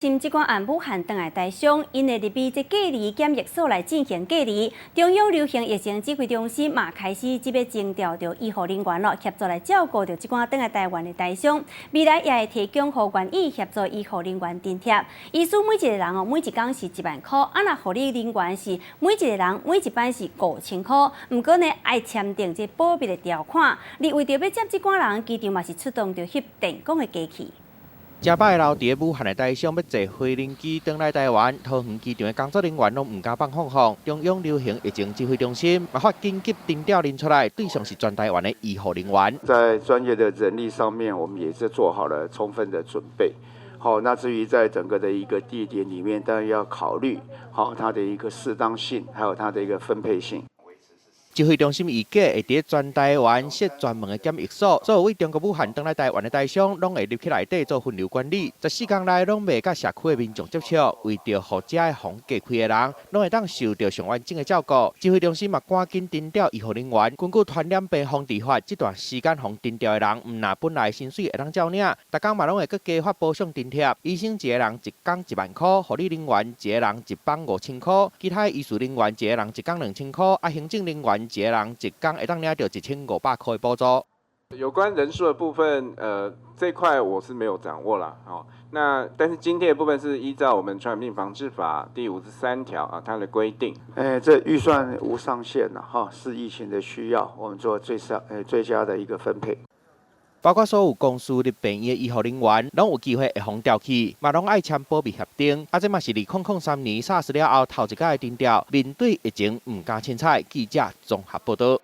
心這寡按武漢轉來台商，𪜶會入去這隔離檢疫所來進行隔離。中央流行疫情指揮中心嘛開始這欲徵調著醫護人員咯，協助來照顧著這寡轉來台灣的台商。未來也會提供予願意協助醫護人員津貼。醫師每一个人哦，每一工是1萬箍，啊若護理人員是每一个人每一班是5000箍。毋過呢，愛簽訂這保密的條款。而為著欲接這寡人，機場嘛是出動著翕電光的機器。誠擺留佇武漢的台商欲坐飛輪機轉來台灣，桃園機場的工作人員攏毋敢放放放。中央流行疫情指揮中心嘛發緊急徵調令出來，對象是全台灣的醫護人員。在專業的人力上面，我們也是做好了充分的準備。好，那至於在整個的一個地點裡面，當然要考慮好它的一個適當性，還有它的一個分配性。指揮中心預計會佇全台灣設專門的檢疫所，所有對中國武漢轉來台灣的台商，攏會入去內底做分流管理。14工內攏袂佮社區的民眾接觸，為著予遮的防隔開的人，攏會當受著上完整的照顧。指揮中心嘛趕緊徵調醫護人員，根據傳染病防治法，這段時間予徵調的人，毋但本來薪水會當照領，逐工嘛攏會閣加發保障津貼。醫生一个人一工1萬箍，護理人員一个人一班5000箍，其他醫事人員一个人一工2000箍，啊行政人員一个人一工會當領著1500箍的補助。有關人數的部分，這塊我是沒有掌握啦，哦，那但是津貼的部分是依照我們傳染病防治法第53條啊，它的規定。哎，這預算無上限啦，哈，視疫情的需要，我們做最上最佳的一個分配。包括所有公司入病院的醫護人員，攏有機會會予調去，嘛攏愛簽保密協定。啊，這嘛是2003年 SARS 了後頭一擺的徵調，面對疫情毋敢凊彩。記者綜合報導。